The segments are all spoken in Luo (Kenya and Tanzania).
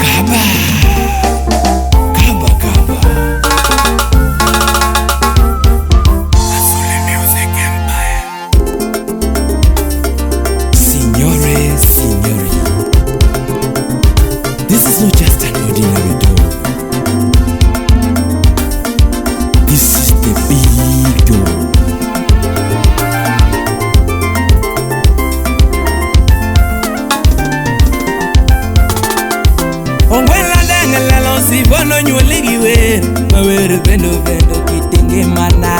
Kaba Kaba Kaba Azule Music Empire. Signore, signori, this is not just an ordinary dog. This is the big dog. Ongwela dangala sibono nyuoli gi wer mawer bendo bendo kit ngimana.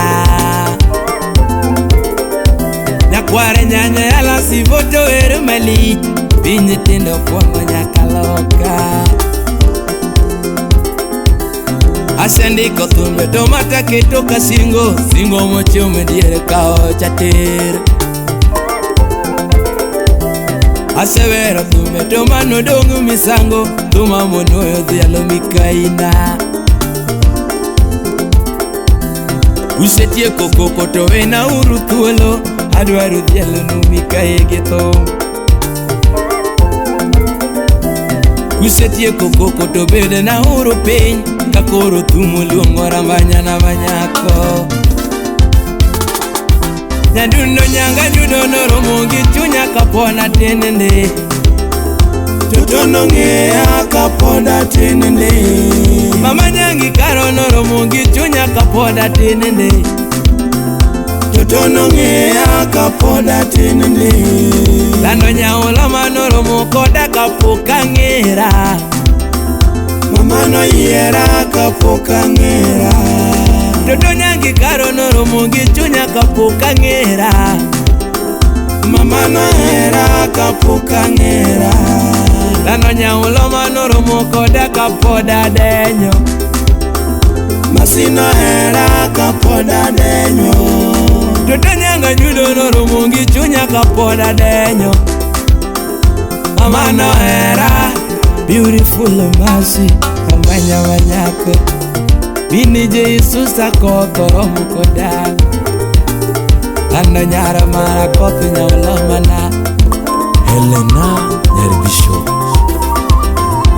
Nyakware nyanya yala siboto wer malich piny nyithindo kwongo nyaka loka. Asendiko thumbe to mataketo ka singo singo mochom e diere ka ocha tir. Asewero thumbe to manodong' misango thuma monuoyo dhialo mikaina. Usetieko koko to wena uru thuolo adwaro dhialonu mikayi gi thum. Usetieko koko to bedna uru piny ka koro thum oluongo rambanyana manyako. Nyadundo nyanga judo noromo gi chunya kapod atin ndi. Toto nong'eya kapod atin ndi. Mama nyangi karo noromo gi chunya kapod atin ndi. Toto nong'eya kapod atin ndi. Lando nyaola manoromo koda kapok ang'era. Mama noyiera kapok ang'era. Toto nyangi karo noromo gi chunya kapok ang'era. Mama nohera kapok ang'era. Lando nyaola manoromo koda kapod adenyo. Masi nohera kapod adenyo. Toto nyanga judo noromo gi chunya kapod adenyo. Mama nohera, beautiful Mercy, amanya manyako. Mini Jesus akoth oromo koda. Lando nyara mara koth nyaola mana. Helena nyar Bishop,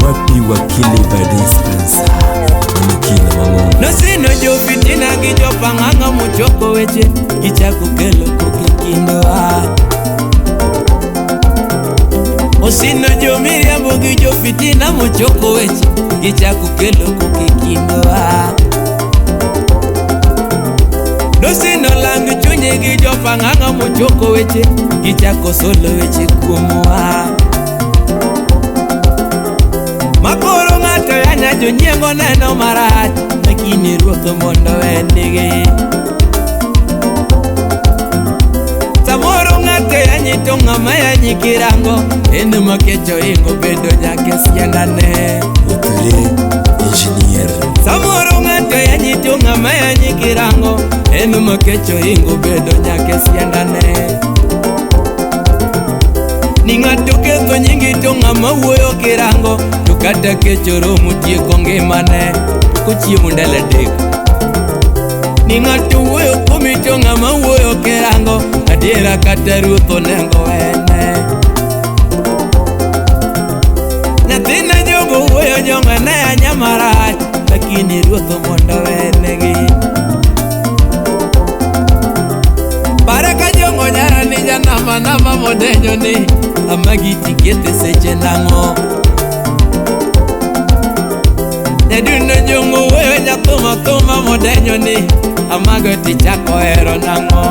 wapi wakili Badi Spencer manokilo mang'ongo. Nosino jofitina gi jopang'ang'a mochoko weche gichako kelo koko e kindwa. Osino jomiriambo gi jofitina mochoko weche gichako kelo koko e kindwa. Nosino lang chunye gi jopang'ang'a mochoko weche gichako solo weche kuomwa. Makoro ng'ato yanya jonyiengo neno marach lakini ruoth mondo wenigi. Samoro ng'ato yanyi to ng'ama yanyi kirango en makech oingo bedo nyaka e siandane. Oture engineer. Samoro ng'ato yanyi to ng'ama yanyi kirango en makech oingo bedo nyaka e siandane. Ni ng'ato ketho nyingi to ng'ama wuoyo kirango to kata kech oromo tieko ngimane kochiemo ndalo adek. Ni ng'ato wuoyo kuomi to ng'ama wuoyo kirango adiera kata ruoth onego wene. Nyathina jogo wuoyo jong'ane anya marach lakini ruoth mondo wenegi. Baraka jongo nyara ni janama nama modenyo ni amagi tikete seche nang'o. Nyadundo jongo wuoyo nyathuma thuma modenyo ni amago tichako hero nang'o.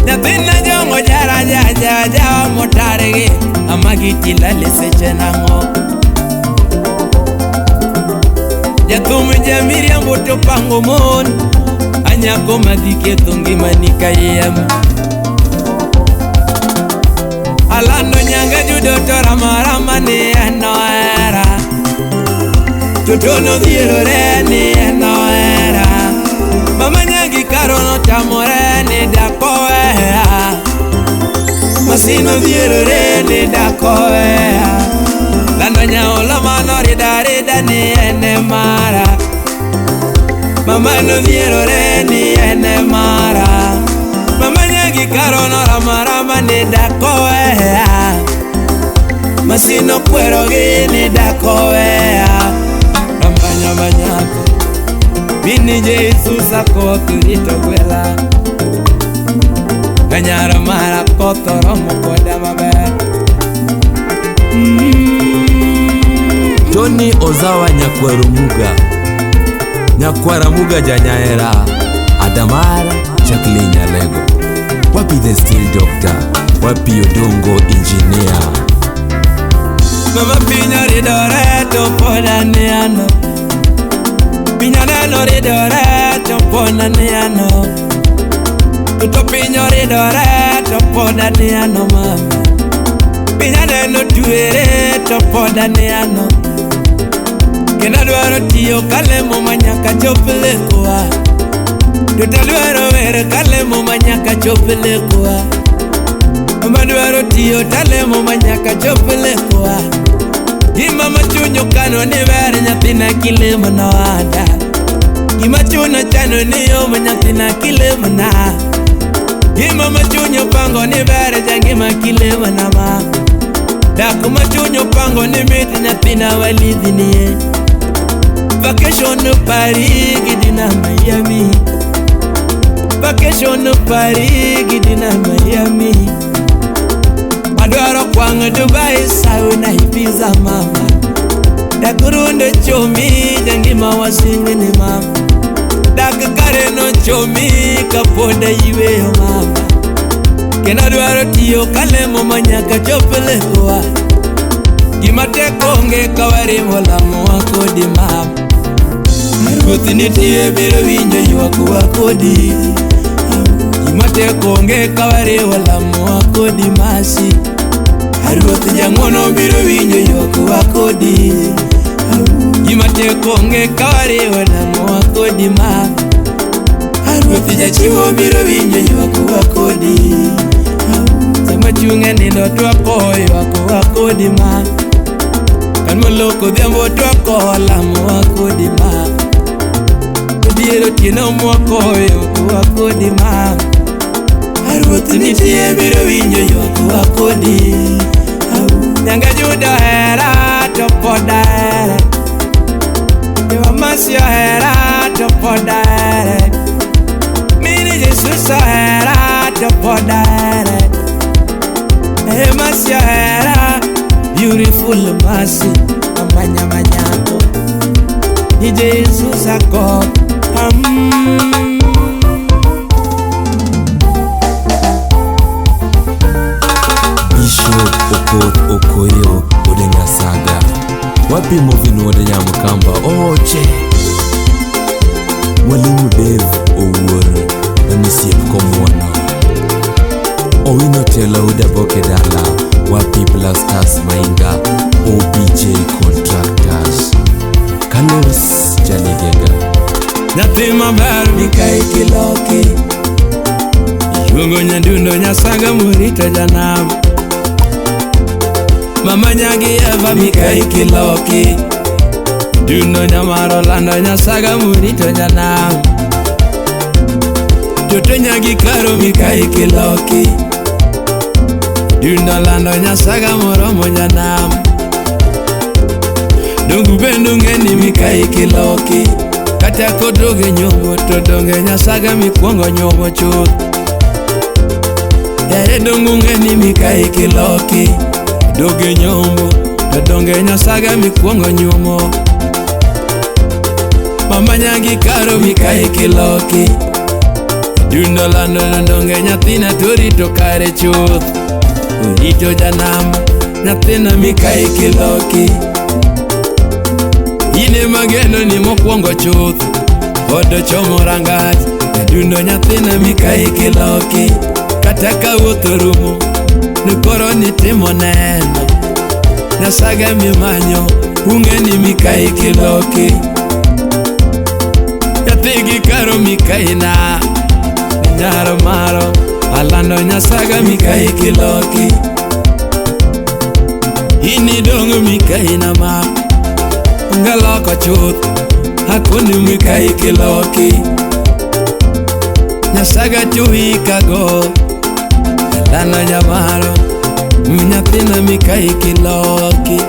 Nyathina jongo jara jaja jawa motargi amagi tilale seche nang'o. Jathum jamiriambo to pango mon anyako madhi ketho ngimani kayiem. Alando nyanga judo to ramarama ni en ohera. Toto nodhierore ni en ohera. Mama nyangi karo notamore ni dak oweya. Masi nodhierore ni dak oweya. Lando nyaola manorida rida ni en e mara. Mama nodhierore ni en e mara. Mama nyangi nyagi karo rama rama ni dakoea. Masino kwero gi ni dakoea. Rambanya manyako Bini Jesus akoth rito gwela. Ganyara mara koth oromo koda maber. Tony Ozawa Nyakwaramuga Nyakwaramuga Janyaera Adamara Jacqueline Nyalego. Wapi the steel doctor? Wapi Odongo engineer? Mama pinya ridore to poda ne ano. Pinya neno ridore to poda ne ano. To pinya ridore to poda ne ano mama. Pinya neno tuere to poda ne ano. Kendo adwaro tiyo kalemo manyaka chop lekwa. To adwaro wer kalemo manyaka chop lekwa. Mama dwaro tiyo talemo manyaka chop lekwa. Gima machunyo kano ni ber nyathina kilemo no ada. Gima chuno chano ni yom nyathina kilemo na. Gima machunyo pango ni ber jangima kilemo na ma. Dak machunyo pango ni mit nyathina walidhinie. Vacation Paris gidina Miami. Vacation Paris gidina Miami. Adwaro kwang Dubai sauna Ibiza mama. Dakurundo chomi jangima wasingini mama. Dak kareno chomi kapoda iweyo mama. Kendo adwaro tiyo kalemo manyaka chop lekwa. Gima tek onge kawarimo lamo kodi mama. Ruoth nitie biro winjo ywakwa kodi. Gima tek onge kawariwo lamo kodi masi. Ruoth jang'wono biro winjo ywakwa kodi. Gima tek onge kawariwo lamo kodi ma. Ruoth jachiwo biro winjo ywakwa kodi. Sama chung' e nindo twako ywakwa kodi ma. Kan moloko odhiambo twako lamo kodi ma. Dier otieno mwako ywakwa kodi ma. Ruoth nitie biro winjo ywakwa kodi. Nyanga Juda ohera to pod ahere. Jomasi ohera to pod ahere. Mini Jesus ohera to pod ahere. Masi ohera, beautiful Masi, amanya manyako. Ni Jesus ako. Bishop Okoth Okoyo Odenyasaga. Wapi Movin Odenyamkamba Oche. Mwalimu Dave Owuor Manisiep Komwono. Owino Telo Udaboke Dala. Wapi Blasters Mainga OBJ Contractors. Carlos Jaligega. Nyathi maber Mikai Kiloki. Iluongo nyadundo Nyasaga morito janam. Mama nyagi Eva Mikai Kiloki. Dundo nyamaro lando Nyasaga morito janam. Toto nyagi Karo Mikai Kiloki. Dundo lando Nyasaga moromo janam. Dongu bendo ng'eni Mikai Kiloki. Kata kodoge nyombo to donge Nyasaga mikwongo nyombo chuth. Yaye dongu ng'eni Mikai Kiloki. Doge nyombo to donge Nyasaga mikwongo nyuomo. Mama nyagi Karo Mikai Kiloki. Dundo lando donge nyathina to rito kare chuth. Orito janam nyathina Mikai Kiloki. Ine mageno ni mokwongo chuth. Odo chomo rangach nyadundo nyathina Mikai Kiloki. Kata ka wuoth orumo ni koro nitimo neno. Nyasaga mimanyo ung'e ni Mikai Kiloki. Nyathigi Karo Mikai na nyaro maro alando Nyasaga Mikai Kiloki. Ini dong Mikai na ma ngaloko chuth akoni Mikai Kiloki. Nyasaga tuikago Dhano jamaro, nyathina mikayi kiloki.